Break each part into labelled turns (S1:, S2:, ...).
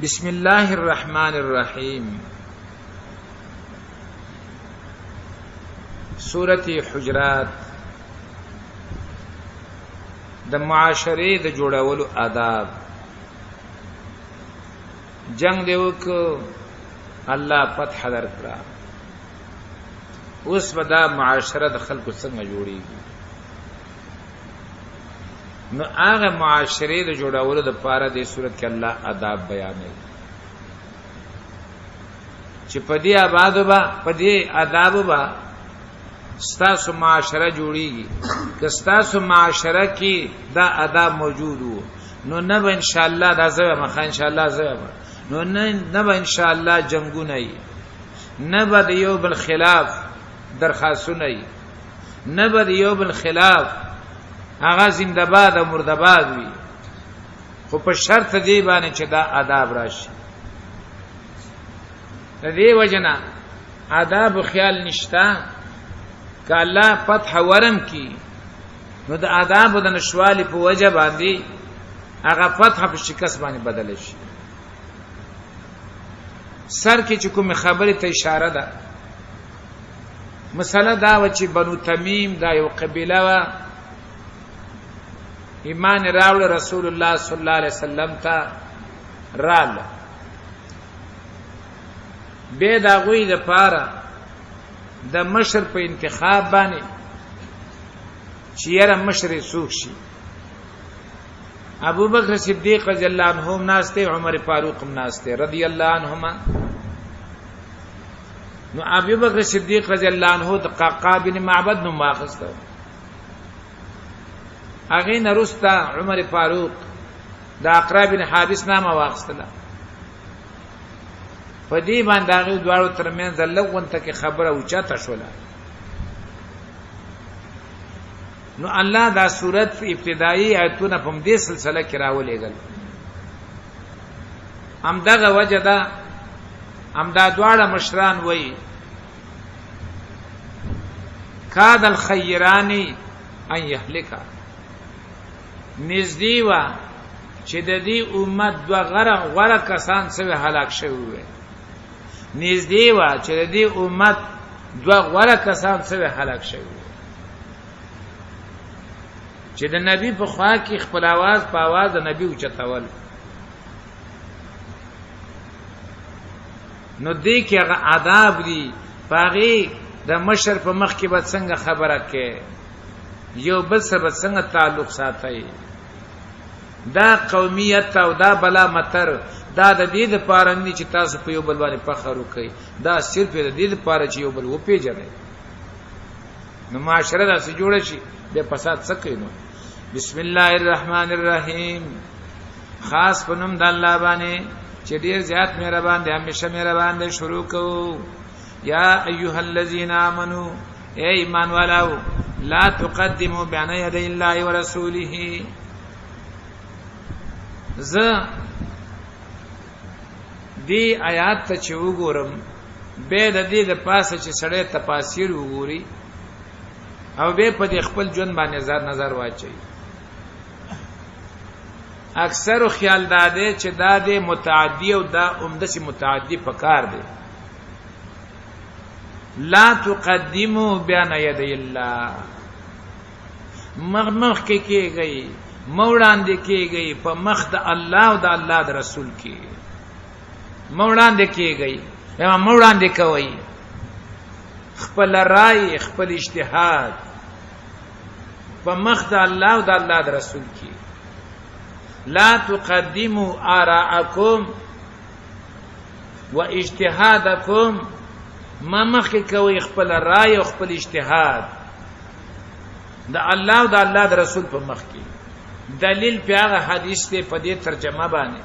S1: بسم الله الرحمن الرحیم. سورت حجرات د معاشرې د جوړولو آداب. جنگ دی وک، الله فتح درکړه، اوس به دا معاشره د خلکو څنګه جوړیږي؟ نو هغه معاشرې د جوړولو د پاره د صورت کې الله آداب بیانوي چې په دې آباد با په دې آداب با ستاسو معاشره جوړیږي. که ستاسو معاشره کې دا آداب موجود وو، نو نه به ان شاء الله دا زوی مخه ان شاء الله زوی، نو نه به ان شاء الله جنگونه وي، نه به د یو بل خلاف درخواستونه وي، نه به د یو بل خلاف هغه زنده‌باد او مرده‌باد وي، خو په شرط دی باندې چې دا آداب راشي. د دې وجنه آداب خیال نشتا که الله فتح ورم کی، نو د آداب د نشوالي په وجه باندې هغه فتح په شکست باندې بدل شي. سر کې چې کوم خبره ته اشاره ده، مسله دا و چې بنو تمیم دا یو قبیله وه، ایمان راوړ رسول الله صلی الله علیه وسلم ته رااله، به دا غوی د پاره د مشر په انتخاب باندې چې یاره مشر یې څوک شي. ابو بکر صدیق رضی الله عنه ناشته، عمر فاروق هم ناشته رضی الله عنهما. نو ابو بکر صدیق رضی الله عنه د قعقاع بن معبد نوم واخسته، هغه نرستا عمر فاروق د اقرا بن حابس نامه واخستله. په دې باندې هغه دواړو ترمنځ لغون ته کې خبره اوچته شوله. نو الله دا صورت په ابتدایي آیتونه په دې سلسله کې راولېږل. هم دغه وجه ده، هم دا دواړه مشران وایي کاد الخیرانی ان یهلکا، نږدې وه چې د دې امت دوه غره غوره کسان سوي هلاک شوي وي. نږدې وه چې د دې امت دوه غوره کسان سوي هلاک شوي وي، چې د نبی په خوا کې خپل आवाज په आवाज د نبی اوچتول. نو دې کې هغه آداب دي، پاغي د مشر په مخ کې به څنګه خبره کې، یو بل سره به څنګه تعلق ساتي. دا قومیت او دا بلا متر دا د دې د پاره نه چې تاسو په یو بل باندې فخر وکړئ، دا صرف د دې د پاره چې یو بل وپیژنئ. نو معاشره داسې جوړه شي د فساد څه کوي. نو بسم الله الرحمن الرحیم، خاص په نوم د الله باندې چې ډیر زیات مهربان دی، همیشه مهربان دی. شروع کوو. یا ایها الذین آمنو، اے ایمان والاو، لا تقدموا بین یدی الله ورسوله. ز دی آیات ته چې وګورم، به د دې د پاسه چې سړی تفاسیر وګوري او به په دې خپل ژوند باندې نظر نظر واچي، اکثر خیال دا دی چې دا دی متعدی او دا عمده سي متعدی پکار دی. لا تقدموا بین یدی الله، مخ مخ کې کېږي، موړاندې کېږي په مخ د الله او د الله د رسول کې موړاندې کېږي، یا موړاندې کوي خپل رائے خپل اجتهاد په مخ د الله او د الله د رسول کې. لا تقدموا آراءکم واجتهادکم، ما مخ کوي خپل رائے او خپل اجتهاد د الله او د الله د رسول په مخ کې. دلیل په هغه حدیث ته په دې ترجمه باندې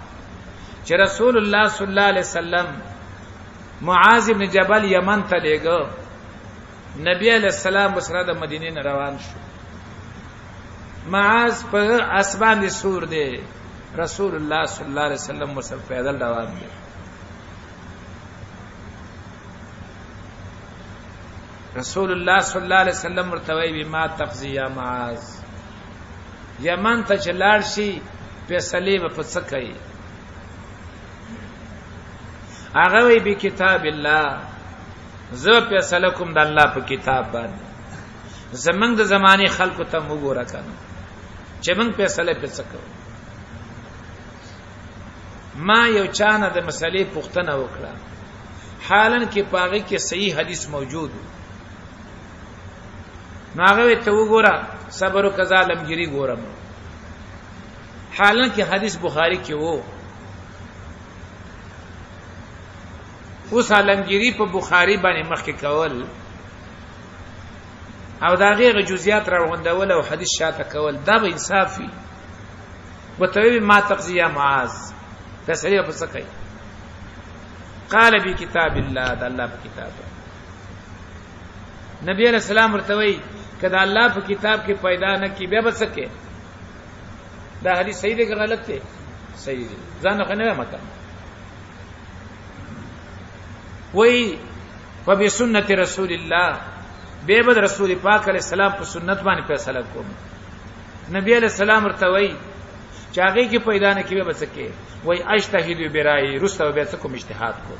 S1: چې رسول الله صلی الله علیه وسلم معاذ ابن جبل یمن ته لېږه، نبی علیہ السلام سره د مدینې نه روان شو. معاذ په اسمان دي سور دی، رسول الله صلی الله علیه وسلم سره پیدل روان دی. رسول الله صلی الله علیه وسلم ورته وی ما تقضی یا معاذ، یمن ته چې لاړ شي فیصلې به په څه کوي؟ هغه وی به کتاب الله، زه فیصله کوم د الله په کتاب باندې. زمنګ د زمانه خلکو ته وګوره کنه چې موږ فیصله په څه کوو. ما یو چانه د مسلې پوښتنه وکړه، حالن کې پاغه کې صحیح حدیث موجود. نو هغه ته وګوره صبر او قضا لمګيري ګورم، حالن کې حدیث بخاری کې وو. اوس عالمگیری په بخاری باندې مخکې کول او دا غیر جزئیات راغوندول او حدیث شاته کول، دا به انصاف وي؟ وتوی ما تقضی یا معاذ، فیصله په څه کوي؟ قال بکتاب الله، د الله په کتاب. نبی علیہ السلام ورته وی کله الله په کتاب کې پیدا نه کی بیا به څه کې؟ دا حدیث صحیح دی که غلط دی؟ صحیح دی، ځان نه نه مکه وی فبسنت رسول الله، به بد رسول پاک علیہ السلام په سنت باندې فیصله کوم. نبی علیہ السلام ورته وی چې هغه کې پیدا نه کیږي بس کې وای اجتهد برای، رسته به څه کوم اجتهاد کو.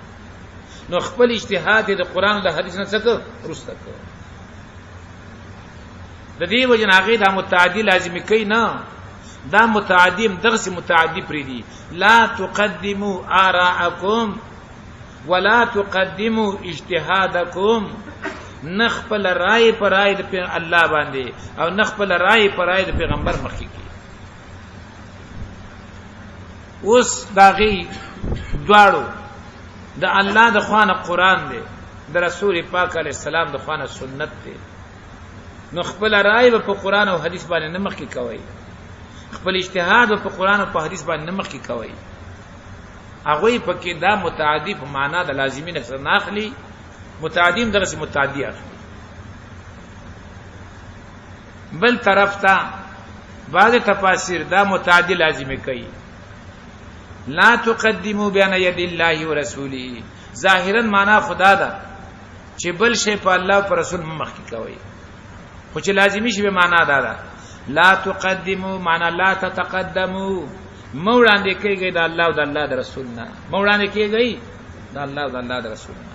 S1: نو خپل اجتهاد د قران د حدیث نه څه کو رسته کو. د دې وجه نه هغه دا متعدی لازمي کوي نه، دا متعدی دغه سي متعدی پری دي. لا تقدموا آراءکم ولا تقدموا اجتهادکم، نخپل رائے پر رائے د الله باندې او نخپل رائے پر رائے د پیغمبر مخکې کی. اوس داغي دواړو د الله د خوانه قران دی، د رسول پاک علی السلام د خوانه سنت دی. نو خپل رائے په قران او حدیث باندې نه مخکې کوي، خپل اجتهاد په قران او په حدیث باندې نه مخکې کوي. هغه پکې دا متعدی په معنا د لازمی نه سره ناخلی، متعدیم دغه متعدی اخلي. بل طرف ته بعض تفاسیر دا متعدی لازمی کوي، لا تقدموا بین ید الله ورسوله. ظاهرا معنا خدا ده چې بل شی په الله او پر رسول مخ کې کوي، خو چې لازمی شی به معنا دا ده لا تقدموا، معنا لا تتقدموا، مو وړاندې کېږي د الله او د الله د رسول نه، مو وړاندې کېږي د الله او د الله د رسول نه.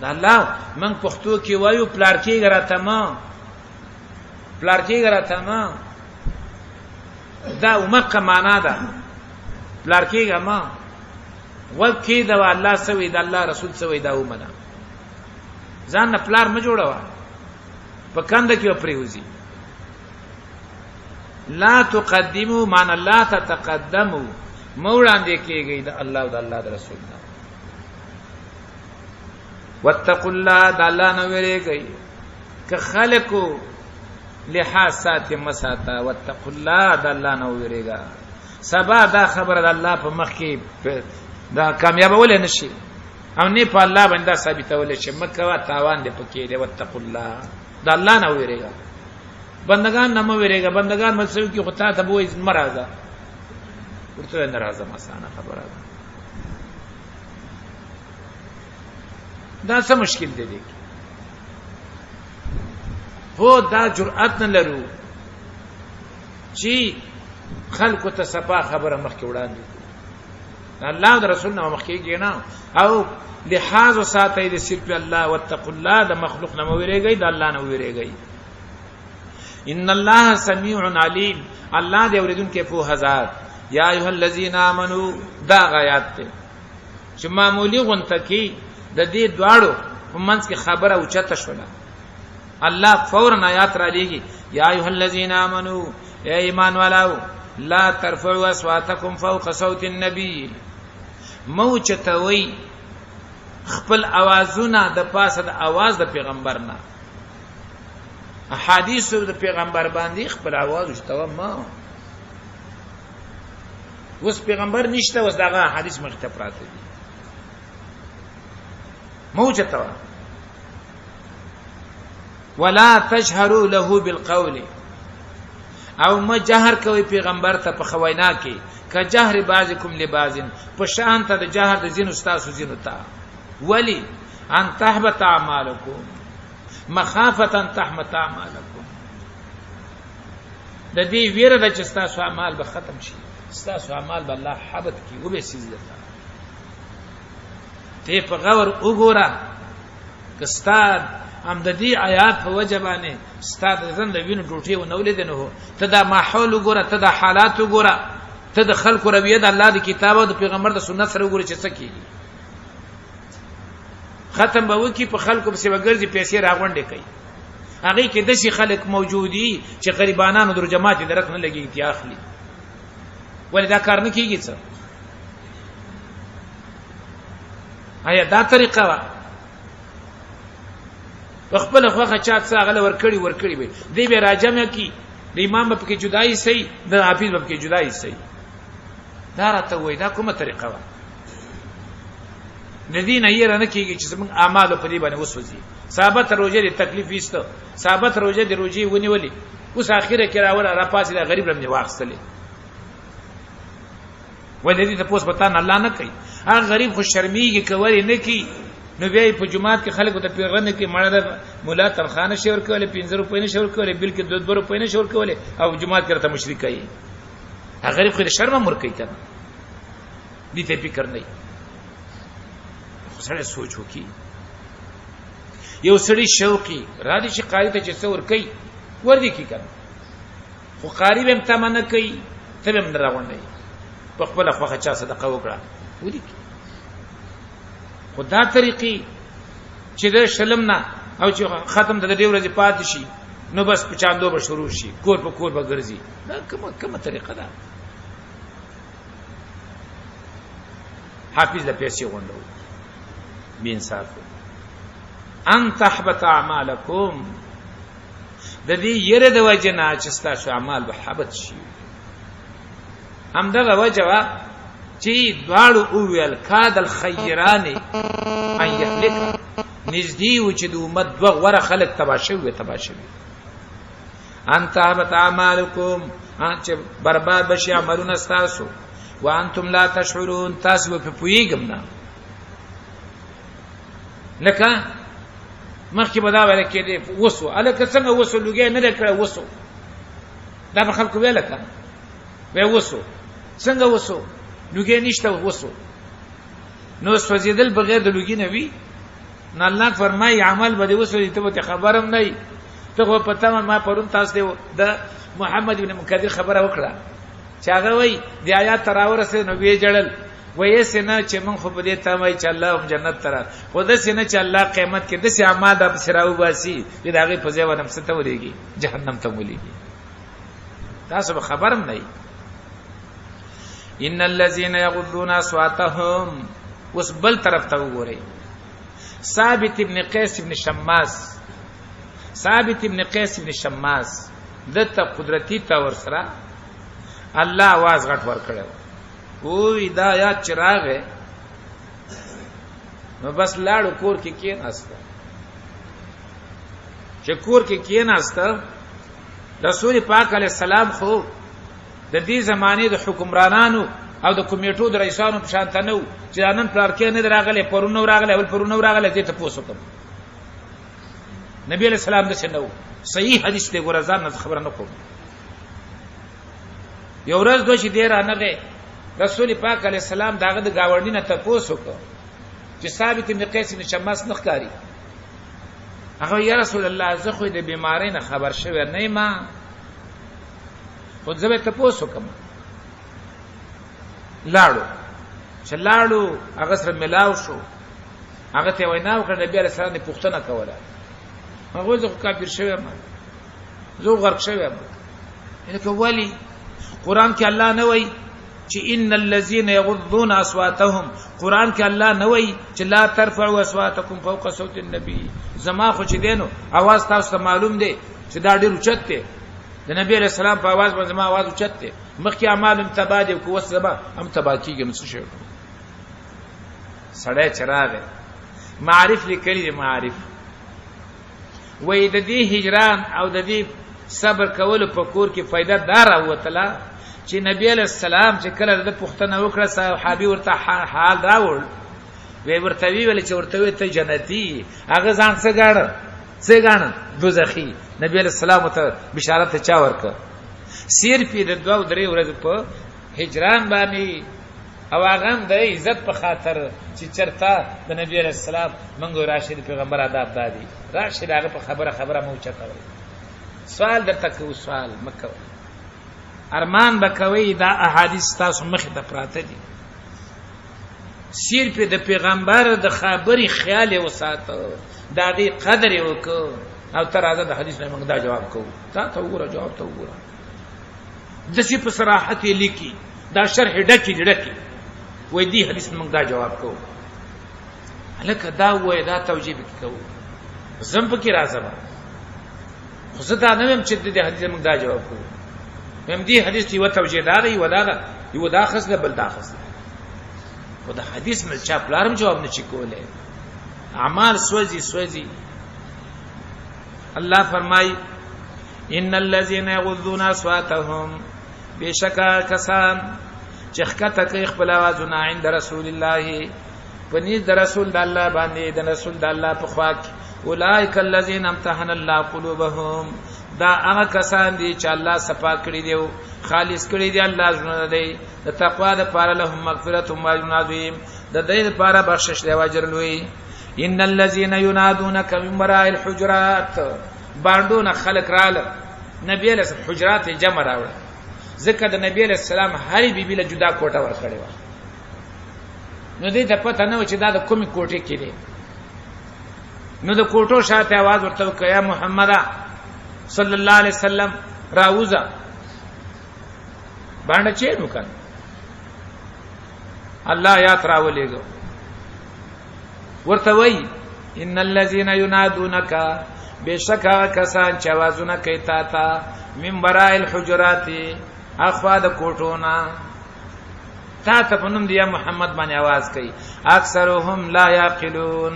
S1: د الله من پښتو کې وایو پلار کېږي راته ما، پلار کېږي راته ما، دا مکه معنا ده پلار کېږي ما. وکي دا الله سوي د الله رسول سوي دا ومنه، ځان نه پلار ما جوړوا په کند کې پریوزي. لا تقدمو مان لا تتقدمو، موړاندې کېږي د الله او د الله د رسول نه. واتقوا الله، د الله نه ویریږئ. که خلکو لحاظ ساتي مساته، واتقوا الله، د الله نه ویریږه. سبا دا خبره د الله په مخ کې دا کامیابول نه شي او نه په الله باندې دا ثابتول شي، مکه وا تاوان دې پکې دی. واتقوا الله، د الله نه ویریږه، بندگان نه مو ویریږه. بندگان مسو کې خطا ته وای مرزه ورته ناراضه مسانه خبره ده. دا څه مشکل دی دی؟ هو دا جرأت نه لرو چې خلکو ته صفا خبره مخکې وړاندې کړو، الله او رسول نه مخکې کېږي نه، او لحاظ وساتئ د صرف الله. واتقوا الله، د مخلوق نه ویریږئ، د الله نه ویریږئ. ان الله سميع عليم، الله دې اوریدونکو په هزار. یا ایها الذین آمنو، دا غیات ته چې معمولی غونته کې د دې دواړو په منځ کې خبره اوچته شوله، الله فورا آیات را لېږي، یا ایها الذین آمنو، اے ایمان والاو، لا ترفعوا اصواتکم فوق صوت النبی، موچتوي خپل اوازونه د پاسه د اواز د پیغمبر نه. احادیث د پیغمبر باندې خپل اواز وشتوه ما. اوس پیغمبر نشته، اوس دغه حدیث مخ ته پراته دي، موجته. ولا تجهروا له بالقول، او ما جهر کوي پیغمبر ته په خوینا کې، ک جهر بعضکم لبعض، په شان ته د جهر د زینو تاسو زینو ته. ولی ان تحبط اعمالکم، مخافه ان تحبط اعمالکم، د دې ویره د چې تاسو اعمال به ختم شي. ستاسو اعمال به الله حبط کی او به سیز درته. ته په غور وګوره که ستا هم د دې آیات په وجه باندې ستا د ځان د وینو ټوټې ونه ولید، نه ته دا ماحول وګوره، ته دا حالات وګوره، ته د خلکو رویه د الله د کتاب او د پیغمبر د سنت سره وګوره چې څه کیږي. ختم به وکي، په خلکو پسې وګرځي، پیسې راغونډې کوي. هغه کې داسې خلک موجودي چې غریبانانو در جماعت درک نه لګي چې اخلي. ولې دا کار نه کیږي؟ څه آیا دا طریقه وا په خپل خوخه چا څه غل ورکړي ورکړي وي، دی به راجمع کی، د امام په کې جدای سي، د حافظ په کې جدای سي. دا راته وای دا کومه طریقه وا؟ د دې نه یې نه کیږي چې زموږ اعمال په دې باندې وسوځي. ثابت روزه دې تکلیف ایستو، ثابت روزه دې روزي ونیولې، اوس اخیره کې راول را پاسې دا غریب رم دی واخستلې. ولې دې ته پوس پتا نه الله نه کوي؟ هغه غریب خو شرمېږي کوي نه کی، نو بیا په جماعت کې خلکو ته پیغام کې مړه ده مولا تنخواه نشي ورکولې، 5 روپۍ نشي ورکولې، بلکې 2 2 روپۍ نشي ورکولې او جماعت کې راته مشرک کوي. هغه غریب خو شرم مور کوي کنه، دې ته فکر نه. خو سړی سوچ وکي، یو سړی شوقي را دي چې قاری ته چې څه ور کوي ور دي کی کنه، خو قاری به هم تمه نه کوي، ته به هم نه راغونډوي. په خپله خوښه چا صدقه وکړه ودي کی. خو دا طریقې چې د شلم نه او چې ختم د دې ورځې پاتې شي، نو بس په چاندو به شروع شي، کور په کور به ګرځي. دا کومه کومه طریقه ده؟ حافظ له پیسې غونډو بی انصاف. ان تحبط اعمالکم، د دې یره د وجه نه چې ستاسو اعمال به حبط شي. هم دغه وجه وا چې دواړو اویل کاد الخیران ان یهلک، نږدې و چې د امت دوه غوره خلک تبا شوي تبا شوي. ان تحبط اعمالکم، چې برباد بشي عملونه ستاسو، وانتم لا تشعرون، تاسو په پویګم نه. لکه مخکې به دا ویل کېدې وسو الکه څنګه وسو، لوګی نه کړه وسو، دا به خلکو ویل کنه، وی وسو څنګه وسو، لوګی نشته وسو. نو سوځیدل بغیر د لوګي نه وي؟ نو الله فرمایي عمل به دې وسوځي، ته به خبرم نه، ته خو پته. ما پرون تاسو ته د محمد بن مقدر خبره وکړه چې هغه وای د آیات تر ورسې نو وی جړل، وې سينه چې مونږ خو په دې تمه چې الله هم جنت ترا، خو د سینه چې الله قیامت کې د سي اعمال د سراو باسي چې دا غي په ځای ونم ست ولېږي، جهنم ته ولېږي. تاسو به خبرم نه. ان الذين يغضون اصواتهم، اوس بل طرف ته وګورئ. ثابت ابن قیس ابن شماس، ثابت ابن قیس ابن شماس دته قدرتی تور سره الله आवाज غټ ور کړو. وی دا یاد چراغ نو بس لاړو کور کې کېناسته. چې کور کې کېناسته، رسول پاک علی السلام خو د دې زمانه د حکمرانانو او د کمیټو د رئیسانو په شان ته نه و چې نن پلار کې نه راغله، پرون راغله، ول پرون راغله، دې ته پوسو کوم. نبی علیہ السلام د څه نو صحیح حدیث دی، ګور ځان نه خبره نه کوم. یو ورځ دوه چې دی را نغې، رسول پاک علیہ السلام داغه د گاونډي نه تپوس وکړ چې ثابت ابن قیس ابن شماس نه ښکاري. هغه یا رسول الله زه خو د بیماری نه خبر شوی نه ما، خو زه به تپوس وکم. لاړو، چې لاړو هغه سره ملاو شو، هغه ته وینا وکړه. نبی علیہ السلام پوښتنه کوله، هغه زه خو کافر شوی ما، زه غرق شوی ما. لکه ولی قران کې الله نه وای چې ان الذين يغضون اصواتهم، قران کې الله نه وای چې لا ترفعوا اصواتكم فوق صوت النبي؟ زما خو چې دینو اواز تاسو ته معلوم دی چې دا ډیر اوچت دی، د نبی علیہ السلام په اواز باندې زما اواز اوچت دی. مخکې اعمال هم تبا دی، کو وس زما هم تبا کیږي. نو څه شي سړی چراغ معارف لیکلی دی، معارف وای د دې هجران او د دې صبر کولو په کور کې فائدہ دار وتله چې نبی علیہ السلام چې کله د پښتنه وکړه، صحابي ورته حال راوړ، وی ورته ویل چې ورته وی ته جنتی. هغه ځان څه غاڼه څه غاڼه دوزخی. نبی علیہ السلام ته بشارت چا ورکړ؟ صرف د دوه درې ورځې په هجران باندې او هغه هم د عزت په خاطر چې چرته د نبی علیہ السلام منګو راشي د پیغمبر آداب دادي راشي دغه په خبره خبره مو چتوي. سوال درته کوو، سوال مکوئ، ارمان بکوي. دا احادیث تاسو مخ ته پراته دي، صرف د پیغمبر د خبرې خیال یې وساته، د هغې قدر یې وکړ. او تر راځه د حدیث نه موږ دا جواب کوو، تا ته وګوره، جواب ته وګوره، داسې په صراحت یې لیکي، دا شرح ډکې دي ډکې. وایي دې حدیث نه موږ دا جواب کوو. هلکه دا ووایه، دا توجیه پکې کوو، زه هم پکې راځم، خو زه دا نه وایم چې د دې حدیث موږ دا جواب کوو. وایم دې حدیث ته یوه توجیه دا ده، یوه دا ده، یوه دا خصله، بل دا خصله. خو د حدیث نه چا پلار هم جواب نه شي کولی. اعمال سوځي سوځي. الله فرمای ان الذين يغضون اصواتهم، بشکا کسان چې ښکته کوي خپل اوازونه عند رسول الله، په نزد د رسول د الله باندې، د رسول د الله په خوا کې، اولئک الذین امتحن الله قلوبهم، دا هغه کسان دي چې الله صفا کړی دی، خالص کړی دی الله زړونه دی د تقوا د پاره. لهم مغفرت و اجر عظیم، د دې لپاره بخشش دی او اجر لوی. ان الذين ينادونك من وراء الحجرات، باندونه خلق رااله نبی له حجرات جمع راوړ، ځکه د نبی له سلام هر بیبي له جدا کوټه ور کړې و، نو دې ته پته نه و چې دا د کومې کوټې کې دی. نو د کوټو شاته आवाज ورته وکړ، یا محمد صلی الله علیه وسلم راوځه، باندې چې نو کړه الله یاد راولېګو ورته وای ان الذين ينادونك، بشکا کسان چې आवाजونه کوي تا تا من وراء الحجرات، اخوا د کوټونا تا ته په نوم دی یا محمد باندې आवाज کوي، اکثرهم لا يعقلون،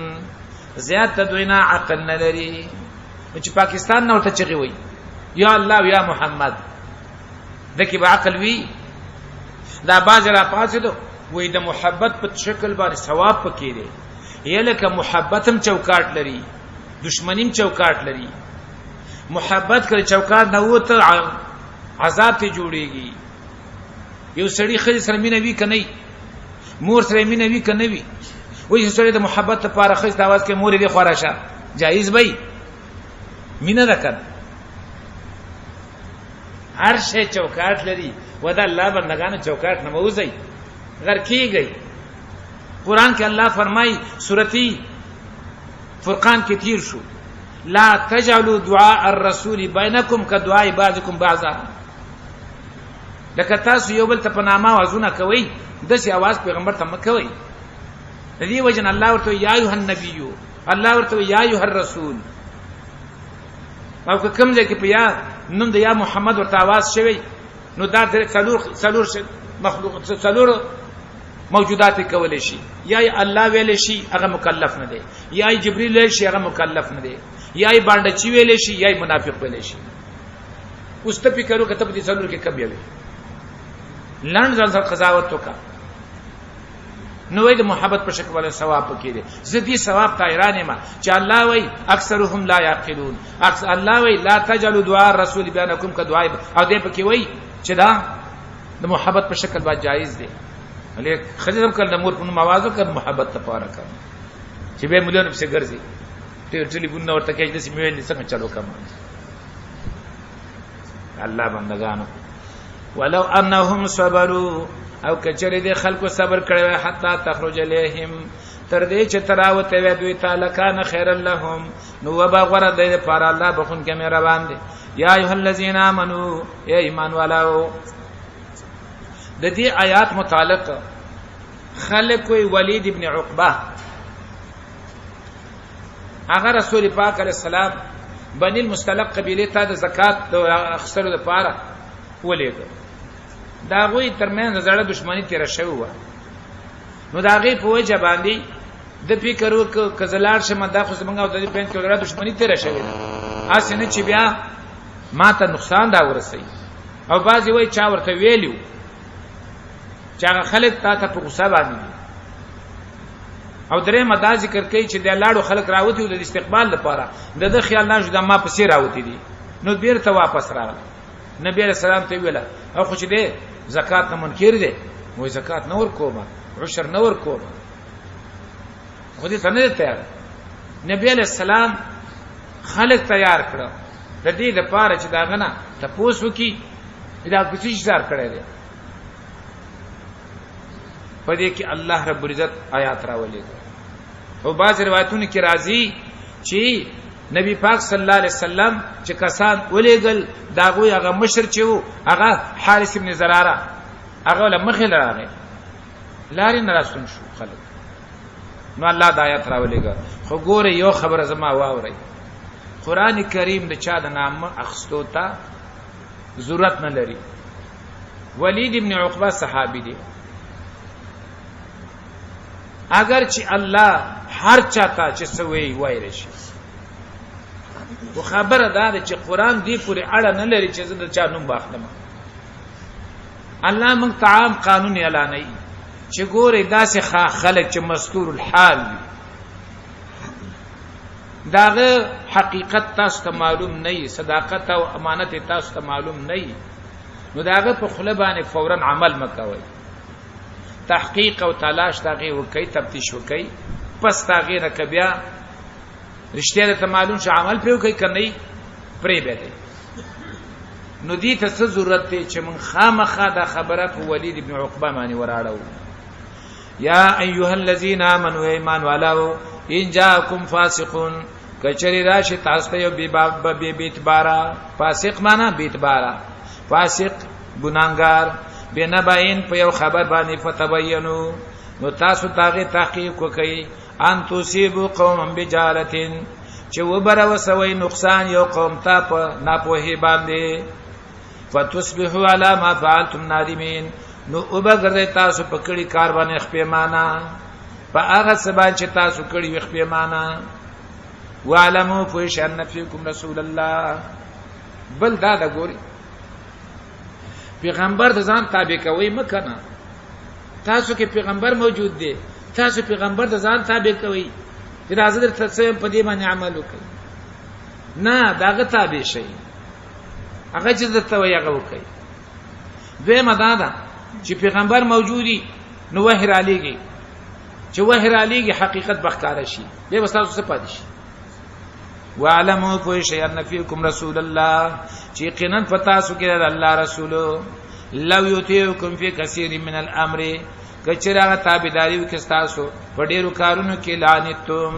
S1: زیات دوی نه عقل نه لري. چې پاکستان نه ورته چغي وي یا الله یا محمد، دکی به عقل وی؟ دا باز را پاسېدو وې د محبت په شکل باندې ثواب پکې دی. یلکه محبت هم چوکاټ لري، دشمنیم چوکاټ لري. محبت کړي چوکاټ نه وته عذاب ته جوړیږي. یو سړی خځه سره مینه وی کنه، مور سره مینه وی کنه وی، وای سړی د محبت لپاره خځه ته आवाज کوي مور دې خوراشه، جایز وای؟ مینه ده کنه. هر شی چوکاټ لري، ودا الله بندگانو چوکاټ نه موزي غر کیږي. قران کې الله فرمای، سورتی فرقان کې تیر شو، لا تجعلوا دعاء الرسول بینکم کدعاء بعضکم بعضا، لکه تاسو یو بل ته په نامه आवाजونه کوي، داسې आवाज پیغمبر ته مکوئ. د دې وجن الله ورته یا ایه النبی، الله ورته یا ایه الرسول، او که کوم ځای کې په یا نوم د یا محمد ورته आवाज شوی، نو دا څلور څلور مخلوق څلور موجودات کول شي. یا الله ویل شي هغه مکلف نه دی، یا جبرئیل ویل شي هغه مکلف نه دی، یا باندې چی ویل شي، یا منافق ویل شي. اوس ته فکر وکړه ته په دې څلور کې کم یوي، لنډ ځان سره قضاوت وکړه. نو وای د محبت په شکل باندې ثواب پکې دی. زه دې ثواب ته حیران یم چې الله وای اکثرهم لا یعقلون، اکثر الله وای لا تجعلوا دعاء الرسول بینکم کدعاء، او دې پکې وای چې دا د محبت په شکل باندې جایز دی. ولې خځه هم کله د مور په نوم आवाज وکړ محبت لپاره کړ چې به مولونه پسې ګرځي، ټلیفون نه ورته کوي چې مې ویل څنګه چلو کوم. الله بندگانو، ولو انهم صبروا، او کچری دې خلکو صبر کړی وای، حتا تخرج الیهم، تر دې چې تراوته وې دوی تعالی، کان خیر لهم، نو وبا غره دې لپاره، الله بخون کې مهربان دی. یا ایه الذین آمنو، ای ایمان والو. د دې آیات متعلق خلق وی ولید ابن عقبه، هغه رسول پاک علیه السلام بنی المستلق قبیله ته د زکات د اخستلو لپاره ولېږه. د هغوی ترمنځ زړه دښمني تېره شوې وه، نو د هغې په وجه باندې د فکر وکړ که زه لاړ شم دا خو زمونږ او د دې په منځ کې زړه دښمني تېره شوې ده، هسې نه چې بیا ما ته نقصان دا ورسوي. او بعضې وایي چا ورته ویلي وو چې هغه خلک تا ته په غوسه باندې دي. او درې مدا ذکر کوي چې د لاړو خلک راوتي د استقبال لپاره، د ده خیال نه شو دا ما پسې راوتي دي، نو بیرته واپس راغله نبی علیہ السلام ته ویله او خو چې دی زکات نه منکر دی، وای زکات نه ور کومه، عشر نه ور کومه، خو دې ته نه تیار. نبی علیہ السلام خلق تیار کړ د دې لپاره چې دا غنه تپوس وکي دا کوشش زار کړی دی. په دې کې الله رب العزت آیات راولېږه. او بعض روایتونو کې راځي چې نبی پاک صلی الله علیه وسلم چې کسان ولېګل، داغوی هغه مشر چې وو، هغه حارث ابن زراره، هغه له مخې لراغی، لارې نه راستون شو خلک. نو الله د آیات راولېږه. خو ګوره یو خبره زما واورئ، قرآن کریم د چا د نامه اخستو ته ضرورت نه لري. ولید ابن عقبه صحابي دی، اگر چې الله هر چاته چې سوی وای رشي، خو خبره دا ده چې قرآن دی پورې اړه نه لري چې زه د چا نوم واخلم. الله موږ ته عام قانون اعلانوي چې ګورې داسې خلک چې مستور الحال وي، داغه حقیقت تاسو ته معلوم نه وي، صداقت او امانت تاسو ته معلوم نه وي، نو داغه په خوله باندې فورا عمل مکوئ، تحقیق او تلاش داغه وکي، تفتیش وکي، پس داغه نه کبیا رښتیا ته معلوم شي عمل پیو کوي کنه پرې به دی. نو دې ته څه ضرورت دی چې من خامخا دا خبره په ولید ابن عقبه باندې وراړو؟ یا ایها الذین آمنوا، ایمان والاو، ان جاءکم فاسقون، کچری راشي تاسو ته یو بی باب بی بیتبارا، فاسق معنا بیتبارا، فاسق ګناګار، بنباین په یو خبر باندې، فتبینو، نو تاسو تاغه تحقیق وکئ، ان تصيبوا قوما بجالتن، چې وبره وسوي نقصان یو قوم ته په ناپوهي باندې، فتصبحوا على ما فعلتم نادمین، نو وبګرځي تاسو په کړي کار باندې خپېمانه، په هغه څه باندې چې تاسو کړي وي خپېمانه. وعلموا فیش ان فیکم رسول الله. بل دا د ګوري پیغمبر د ځان تابع کوي مکنه، تاسو کې پیغمبر موجود دی، تاسو پیغمبر د ځان تابع کوي چې دا زه درته څه په دې باندې عمل وکړي نه، داغه تابع شي، هغه چې درته وایي هغه وکړي. دویمه دا ده چې پیغمبر موجودي نو وحی را لېږي، چې وحی را لېږي حقیقت بخکاره شي، بیا به تاسو څه پاتې شي. وعلموا پوه شئ ان فیکم رسول الله، چې یقینا په تاسو کې د الله رسول، لو یطیعکم فی کثیر من الامر، کچره هغه تابعداري وکړي تاسو په ډیرو کارونو کې، لعنتم،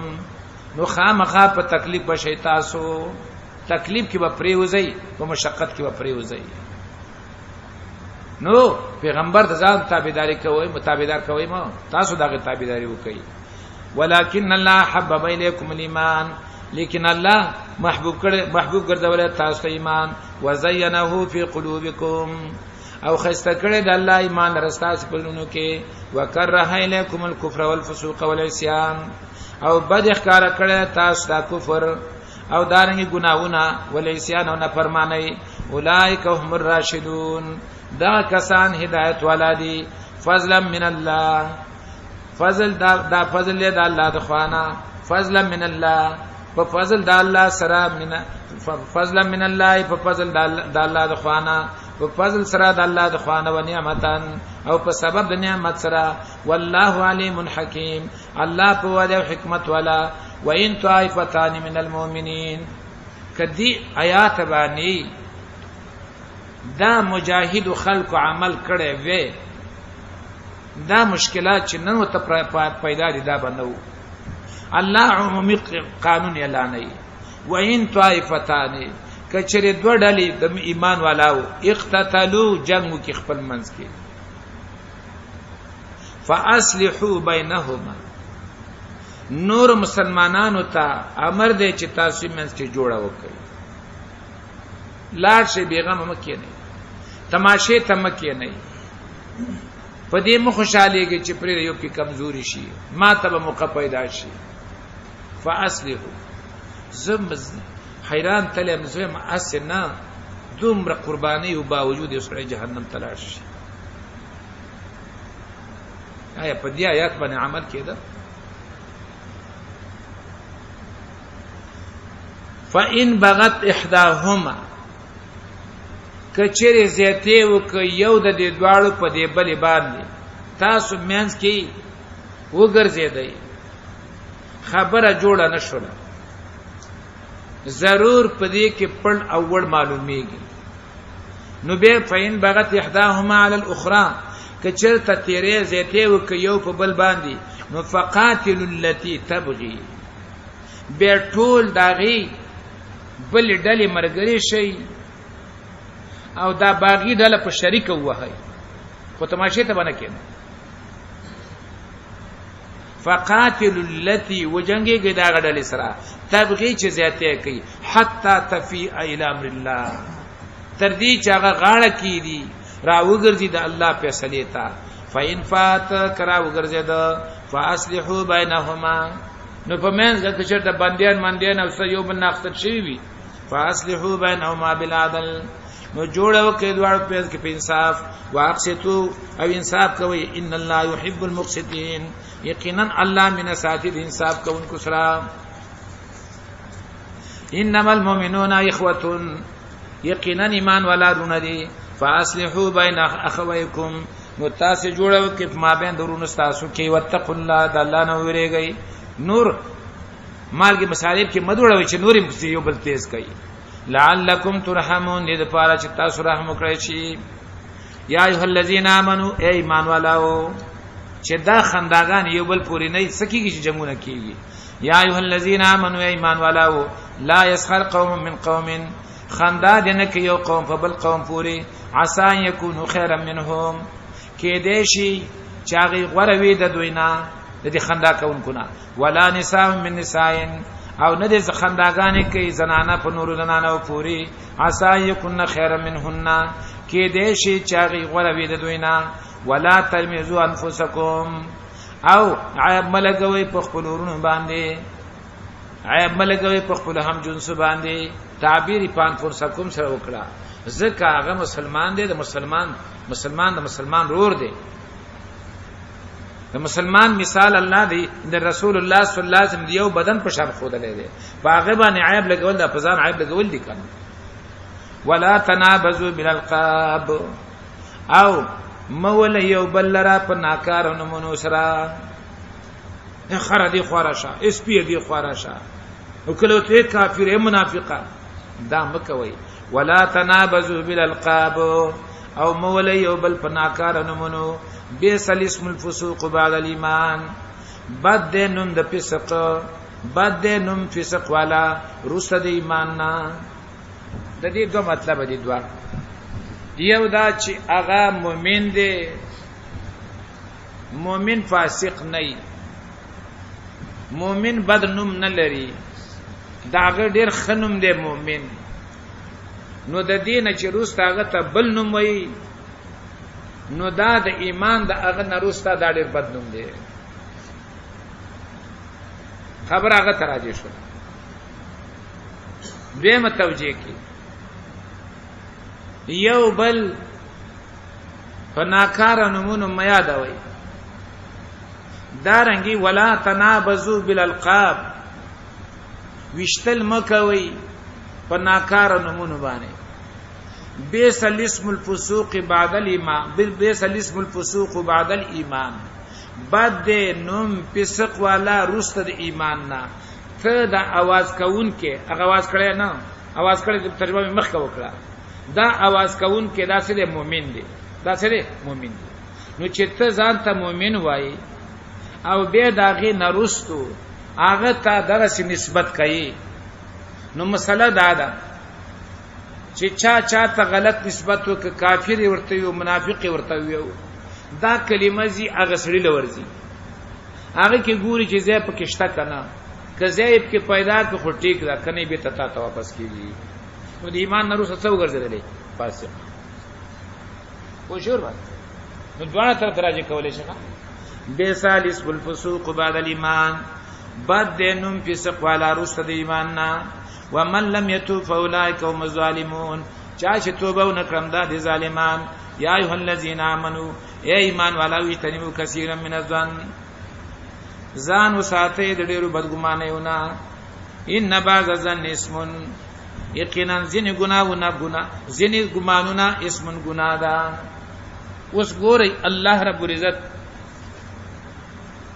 S1: نو خامخا په تکلیف به شئ تاسو، تکلیف کې به پریوځئ، په مشقت کې به پریوځئ. نو پیغمبر د ځان تابعداري کوي، متابعدار کوي، ما تاسو دغه تابعداري وکړي. ولكن الله حبب الیکم الايمان، لیکن الله محبوب کړي، محبوب ګرځول تاسو ته ایمان، وزینه فی قلوبکم، او خسته کړي د الله ایمان رستاس په لونو کې، وکره الیکم الکفر والفسوق والعصیان، او بد ښکار کړي تاسو ته کفر او دارنګ ګناونه، والعصیان او نافرمانی. اولئک هم الراشدون، دا کسان هدایت والا دي. فضلا من الله، فضل دا, دا فضل دی د الله د خوانا، فضلا من الله، په فضل د الله سره، من فضلا من الله، په فضل د الله د خوانا، په فضل سره د الله د خوانا، و نعمتن، او په سبب د نعمت سره. والله علیم حکیم، الله په وجه حکمت والا. وان طائفتان من المؤمنین، کدی آیات باندې دا مجاهد خلق عمل کړي وې، دا مشکلات چې نن ته پیدا دي دا بنو. الله عمومي قانون اعلانوي، وان طائفتان، کچره دوه ډلې د ایمان والاو، اقتتلوا، جنگ وکي خپل منځ کې، فاصلحوا بینهما، نور مسلمانانو ته امر دی چې تاسو منځ کې جوړه وکړئ، لاړ شي بیغمه مکه نه، تماشه ته مکه نه، په دې مخ خوشاليږي چې پرې یو پی کمزوري شي، ما ته به موقع پیدا شي. فاصلحوا، زم حیران تلم زم اسنه دومره قرباني او باوجود سره جهنم تلاش شي. آیا په دې آیات باندې عمل کېده؟ فإن بغت إحداهما، کچری زیته وک یو د دې دواړو په دې بلې باندې تاسو مینس کې وګرځیدئ، خبره جوړه نشوله، ضرور پدې کې پړ او وړ معلومیږي. نو به فین بغت احداهما علی الاخرى، کچرته تیرې زیته وک یو په بل باندې، نو فقاتل التي تبغي، به ټول داغي بل ډلې مرګري شي او دا باغی ډله په شریک وهي، خو تماشه ته باندې کېنه. فقاتل التي وجنګيږي دا غډلې سره تبغي چې زیاته کوي، حتا تفی الى امر الله، تر دې چې هغه غاړه کیدی را وګرځي د الله فیصله ته. فإن فات کرا وګرځي د فاصلحوا بینهما، نو په منځ کې چې د بندیان مندیان او سره یو بل ناخته شي وي، فاصلحوا بینهما بالعدل، نو جوړو کې دواړو په کې په انصاف، واقسطو او انصاف کوي، ان الله يحب المقسطين، یقینا الله من ساتي د انصاف کوونکو سره. انما المؤمنون اخوه، یقینا ایمان والا رونه دي، فاصلحوا بین اخویکم، نو تاسو جوړو کې ما بین درونو تاسو کې، وتقوا الله، د الله نه ویریږئ. نور مالګي مصالح کې مدوړوي چې نورې یو بل تیز کوي. لعلکم ترحمون، دې لپاره چې تاسو رحم وکړئ شي. یا ایه الذین آمنو، ای ایمان والو، چې دا خنداګان یو بل پوری نه سکیږي چې جنگونه کیږي. یا ایه الذین آمنو، ای ایمان والو، لا یسخر قوم من قوم، خندا دې نه کوي یو قوم په بل قوم پوری، عسى یکونو خیرا منهم، کې دې شي چې هغه غوره وي د دوی نه، د دې خندا کوونکو نه. ولا نساء من نساء، او نه دې خنداګانې کوي زنانه په نورو زنانو پوری، عسى یکون خیر منهن، کې دې شي چې هغه غوره وي د دوی نه. ولا تلمزوا انفسکم، او عیب ملګوي په خپل ورونو باندې، عیب ملګوي په خپل هم جنس باندې. تعبیر په انفسکم سره وکړه، ځکه هغه مسلمان دی، د مسلمان مسلمان د مسلمان رور دی. د مسلمان مثال الله دی د رسول الله صلی الله علیه وسلم یو بدن په شان خودلې دی، په هغه باندې عیب لګول د فزان عیب لګول دي کنه. ولا تنابزوا بالالقاب، او مول یو بل لرا په ناکار نمونو سره، خره دی خورا شه، اس پی دی خورا شه، او کله ته کافر منافقه، دا مکوي. ولا تنابزوا بالالقاب، او مول یو بل په ناکار نمونو. بیس الاسم الفسوق بعد الايمان، بد د نوم د فسق، بد د نوم فسق والا رسته د ایمان نه. د دې دوه مطلب دي، دوه. یو دا چې هغه مؤمن دی، مؤمن فاسق نه، مؤمن بد نوم نه لري، داغه ډیر خنوم دی مؤمن. نو د دین چې روسته هغه ته بل نوم وایي، نو دا د ایمان د هغه نه روسته دا ډیر بد نوم دی. خبر هغه ته راځي شو. دویمه توجیه کی یو بل په ناکاره نمونو میا دا وای، دارنګي ولا تنابزو بالالقاب، وشتل مکوي په ناکاره نمونو باندې. بیس الاسم الفسوق بعد الايمان، بیس الاسم الفسوق بعد الايمان، بد نوم فسق والا رست د ایمان نه. ته دا आवाज کوون کې هغه आवाज کړی نه، आवाज کړی د ترجمه مې مخکې وکړه. دا आवाज کوون کې دا سره مؤمن دی، دا سره مؤمن دی. نو چې ته ځان ته مؤمن وای او بیا داغه نرستو هغه ته دغه نسبت کوي، نو مسله دا ده چې چا چا ته غلط نسبت وک، کافر ورته یو، منافق ورته یو، دا کلمه زی هغه سړي لورځي، هغه کې ګوري چې زه په کشته کنه، که زه کې پیدا که خو ټیک ده، کنه به ته تا واپس کیږي. نو د ایمان نرو څه وګرځیدلې فاسق او شور باندې. نو دواړه طرف راځي کولای شي. بیسال اسم الفسوق بعد الايمان، بد د نوم فسق والا رست د ایمان نه. ومن لم يتوب فاولئک هم الظالمون، چا چې توبه ونکړم دا دي ظالمان. یا ایها الذین آمنو، ای ایمان والا، وجتنبوا کثیرا من الظن، ځان وساتئ د ډیرو بدګمانیو نه. ان بعض الظن اسم، یقینا ځینې ګناهونه ګناه، ځینې ګمانونه اسم ګناه ده. اوس ګورئ الله رب العزت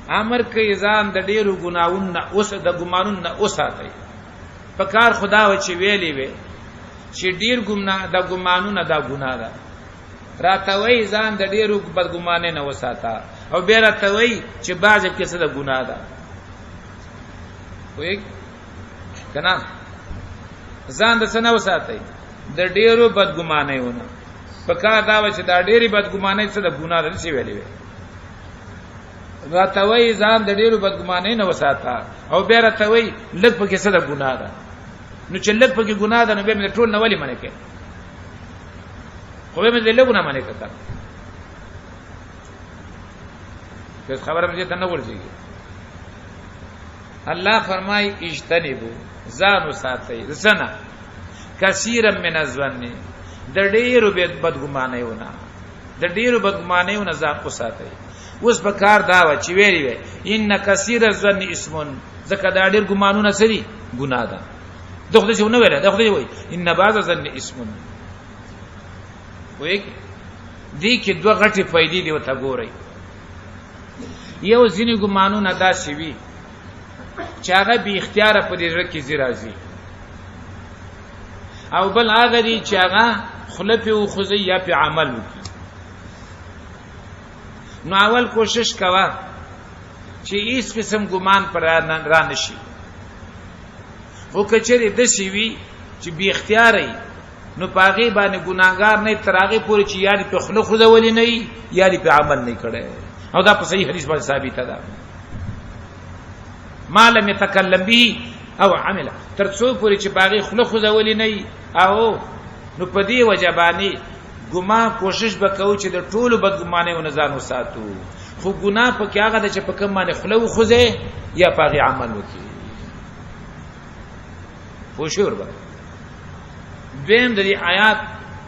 S1: امر کوي ځان د ډیرو ګناهونو نه اوس د ګمانونو نه وساتئ. په کار خدا و چې ویلې وي چې ډیر ګمنا د ګمانونه دا ګناه ده، راته وایي ځان د ډیرو بدګمانۍ نه وساته، او بیا راته وایي چې بعضې کې څه د ګناه ده. پوهېږئ که نه؟ ځان د څه نه وساتئ؟ د ډیرو بدګمانیو نه. په کار دا وه چې دا ډېرې بدګمانۍ څه د ګناه ده، داسې ویلې وی. راته وایي ځان د ډېرو بدګمانۍ نه وساته، او بیا راته وایي لږ پکې څه د ګناه ده. نو چې لږ پکې ګناه ده، نو بیا مې ټول نه ولې منع کړې؟ خو بیا مې د لږو نه منع کړه. هیڅ خبره مې ته نه ورځيږي. الله فرمای اجتنبو، ځان وساتئ زنه کثیرا من الظن، د ډیرو بدګمانیو نه، د ډیرو بدګمانیو نه ځان وساتئ. اوس په کار دا و چې ویلي وی ان کثیر الظن اسم، ځکه دا ډیر ګمانونه سری ګناه ده. د خدای څخه نه ویل، د خدای وای ان بعض ظن اسم. وای دې کې دوه غټي فائدې دی وته ګورئ. یو ځینې ګمانونه داسې وي چې هغه بی اختیاره په دې زړه کې زی راځي، او بل هغه دی چې هغه خوله پې وخوځي یا پې عمل وکړي. نو اول کوشش کوه چې هیڅ قسم ګمان پر را نشي، خو که چېرې داسې وي چې بی اختیاره وي، نو په هغې باندې ګناهګار نه تر هغې پورې چې یا دې په خوله خوځولې نه وي یا دې په عمل نه کړی. او دا په صحیح حدیث باندې ثابته ده، ما لم يتکلم به او عمل، تر څو پورې چې په هغې خوله خوځولې نه وي. او نو په دې وجه باندې ګمان کوشش به کوو چې د ټولو بدګمانیو نه ځان وساتو، خو ګناه پکې هغه ده چې په کوم باندې خوله وخوځې یا په هغې عمل وکړي. پوه شوې ورباندې؟ دویم د دې آیات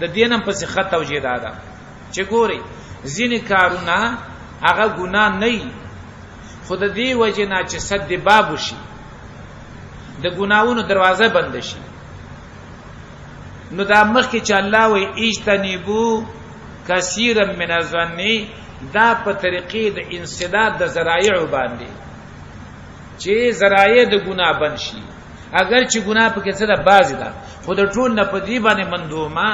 S1: د دینم پسې ښه توجیه دا ده چې ګورئ ځینې کارونه هغه ګناه نه وي، خو د دې وجې نه چې سد باب وشي، د ګناهونو دروازه بنده شي. نو دا مخکې چې الله وایي اجتنبو کثیرا من الظن، دا په طریقې د انسداد د ذرایعو باندې چې ذرایع د ګناه بند شي، اگر چې ګناه پکې څه ده بعضې ده، خو د ټول نه په دې باندې مندومه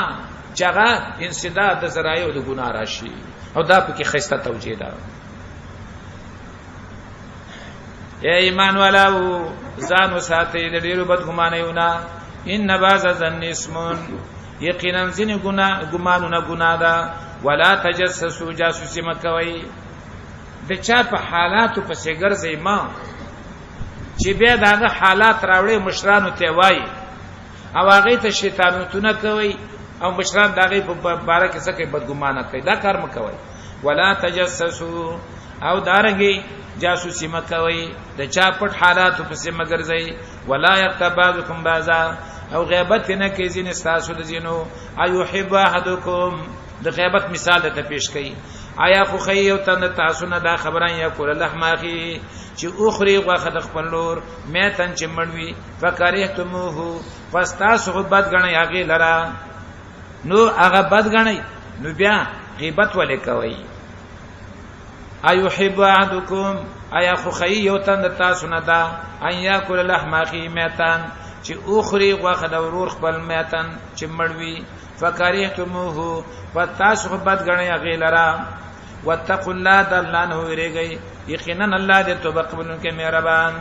S1: چې هغه انسداد د ذرایعو د ګناه راشي، او دا پکې ښایسته توجیه ده. اے ایمان والاو، ځان وساتئ د ډیرو بدګمانیو نه. ان بعض ظن اسم، یقینا ځینې ګناه ګمانونه ګناه ده. ولا تجسسوا، جاسوسي مه کوئ، د چا په حالاتو پسې ګرځئ ما چې بیا د هغه حالات راوړې مشرانو ته وایي، او هغې ته شیطانتونه کوي، او مشران د هغې په باره کې څه کوي؟ بدګمانه کوي. دا کار مه کوئ. ولا تجسسوا، او دارنګي جاسوسي مه کوئ، د چا پټ حالاتو پسې مه ګرځئ. ولا یغتب بعضکم بعضا، او غیبت نه کوي ځینې ستاسو د ځینو. ایحب احدکم، د غیبت مثال ته پیش کړي، آیا خو خی یو تن تاسو نه دا خبره یا کول لحم اخی چې اخري غوخه د خپل لور میتن چې مړوي، فکرهتموه، پس تاسو خو بد غنئ هغه لرا، نو هغه بد غنئ، نو بیا غیبت ولې کوي؟ ایحب احدکم، آیا خو خی یو تن تاسو نه دا ان یاکل لحم اخی میتن چې اخري غوخه د ورور خپل میتن چې مړوي، فکرهتموه، فتاسو خو بد غنئ هغه لرا. واتقوا الله، د الله نه ویریږئ، یقینا الله دې توبه قبولونکی مهربان.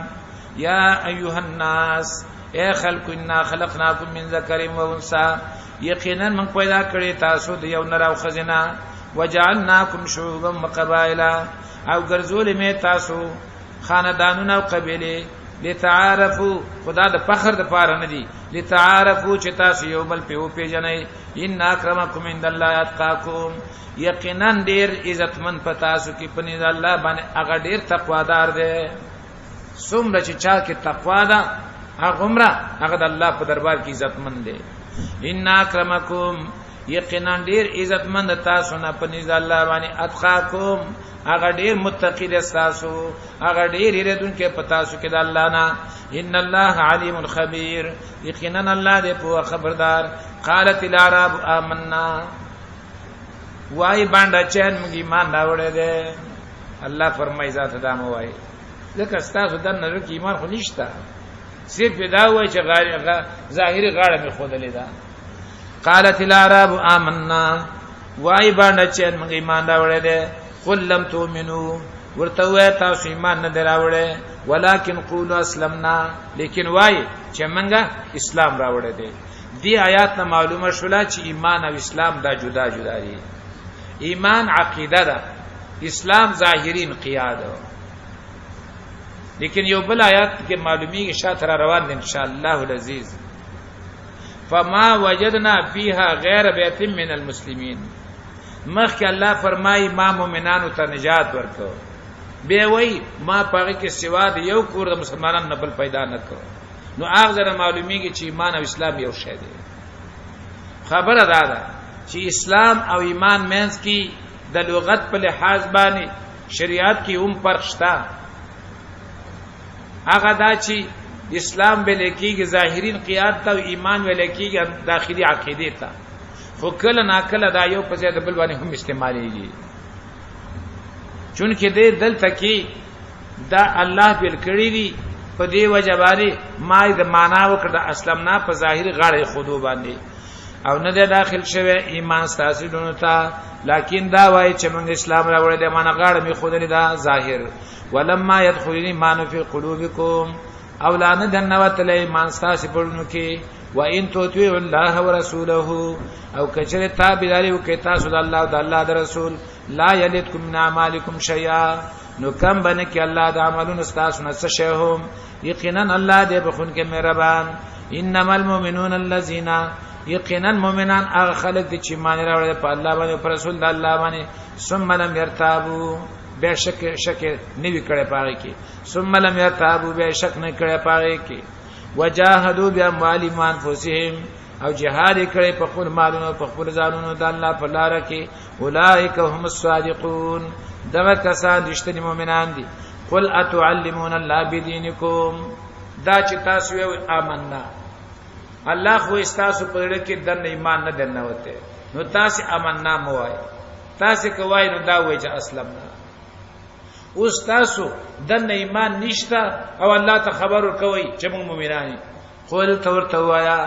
S1: یا ایها الناس، اے خلق، انا خلقناکم من ذکر و انثى، یقینا من پیدا کړی تاسو د یو نر او خزینه. وجعلناکم شعوبا وقبائل، او ګرځول می تاسو خاندانونه او قبیله. لتعارفو، خدا د فخر د پاره نه دی، لتعارفو، چې تاسو یو بل په پیژنئ. ان اکرمکم عند الله اتقاکم، یقینا ډیر عزتمن په تاسو کې په نزد الله باندې هغه ډیر تقوادار دی. څومره چې چا کې تقوا ده، هغه عمره هغه د الله په دربار کې عزتمن دی. ان اکرمکم، یقینا ډیر عزتمند تاسو نه په نزد الله باندې اتقاکم، هغه ډیر متقی دی تاسو، هغه ډیر یریدونکی په تاسو کې د الله نه. ان الله علیم خبیر، یقینا الله دې په خبردار. قالت العرب آمنا، وای باندې چین موږ ایمان راوړی دی. الله فرمای ذات دا مو وای، ځکه تاسو د نظر کې ایمان خو نشته، صرف دا وای چې ظاهري غاړه مې خودلې ده. قالت العرب آمنا، وای باندې چې موږ ایمان راوړی دی. قل لم تؤمنو، ورته وای تاسو ایمان نه دراوړی، ولکن قولوا اسلمنا، لیکن وای چې موږ اسلام راوړی دی. دی آیات نه معلومه شولا چې ایمان او اسلام دا جدا جدا دي. ایمان عقیده ده، اسلام ظاهری انقیاد. لیکن یو بل آیات کې معلومیږي، شاته را روان دي ان شاء الله العزیز. فما وجدنا فيها غیر بیت من المسلمین، مخکې الله فرمایي ما مؤمنانو ته نجات ورکو، به وای ما پاره کې سوا د یو کور د مسلمانانو نه بل پیدا نه کړ. نو هغه زره معلومیږي چې ایمان او اسلام یو شی دی. خبره دا ده چې اسلام او ایمان مینس کې د لغت په لحاظ باندې شریعت کې هم فرق شته. هغه دا چې اسلام به لیکيږي ظاهري انقیاد ته او ایمان به لیکيږي داخلي عقیده ته، خو کله ناکله دا یو په ځای د بل باندې هم استعمالېږي. چونکه دې دلته کې دا الله بیل کړی دی، په دې وجه باندې ما د معنا وکړه د اسلام نه په ظاهري غاړه خودو باندې، او نه ده داخل شوه ایمان ستاسو دونو ته، لکن دا وای چې موږ اسلام راوړی دی، معنا غاړه می خودلې دا ظاهر. ولما يدخل الايمان في قلوبكم، او لا نه دنوتل ایمان ستاسو پړونو کې. وان تطيعوا الله ورسوله، او کچره تابعداري وکي تاسو د الله او د الله د رسول، لا یلدکم من اعمالکم شیئا، نو کم بنه کې الله د عملونو ستاسو نه څه شی هم، یقینا الله دې بخون کې مهربان. انما المؤمنون الذين، یقینا مؤمنان هغه خلک دي چې ایمان راوړل په الله باندې او پر رسول د الله باندې، ثم لم يرتابوا، بیا شک شک نه وی کړی پاره کې، ثم لم يرتابوا، بیا شک نه کړی پاره کې، وجاهدوا باموالهم وانفسهم، او جهاد کړي په خپل مالونو په خپل ځانونو د الله په لار کې، اولئک هم الصادقون، دغه کسان رښتیني مؤمنان دي. قل اتعلمون الله بدینکم، دا چې تاسو یو آمنا، الله خو تاسو په لړ کې د ایمان نه دنه وته، نو تاسو آمنا مو وای، تاسو کوی نو دا وای چې اسلم نه. اوس تاسو د ایمان نشته او الله ته خبر ورکوي چې موږ مؤمنان. قل تورته وایا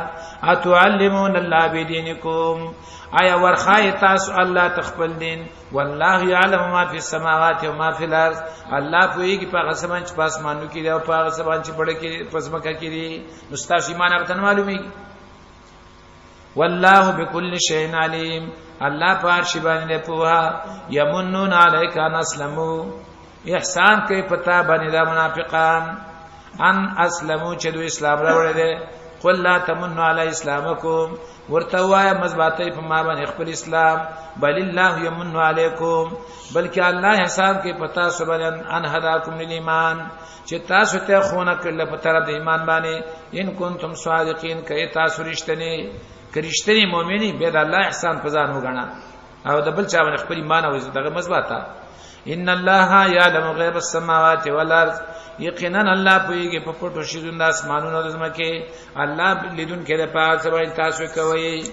S1: اتعلمون الله بدینکم، آیا ورخای تاسو الله تخپل دین، والله یعلم ما فی السماوات و ما فی الارض، الله پوهیږي په هغه څه باندې چې په اسمانونو کې دی او په هغه څه باندې چې پړ کې په ځمکه کې دی، نو ستاسو ایمان هغه ته نه معلومیږي. والله بكل شیء علیم، الله په هر شی باندې پوها. یمنون علیک ان اسلمو، احسان کوي پتا باندې دا منافقان، ان اسلمو چې دوی اسلام راوړی دی. قل لا تمنوا علی اسلامکم، ورته وایا مزباتې په ما باندې خپل اسلام، بل الله یمن علیکم، بلکې الله احسان کوي پتا سبحان ان هداکم للایمان، چې تاسو ته خونه کړل په طرف د ایمان باندې، ان کنتم صادقین، کئ تاسو رښتینی کرشتنی مؤمنی، به د الله احسان په ځان وګڼه او د بل چا باندې خپل ایمان او عزت دغه مزباته. ان الله یعلم غیب السماوات والارض، یقینا الله پوهیږي په پټو شیزونو د اسمانونو او د ځمکې، الله لیدونکی دی په هغه څه باندې تاسو کوئ.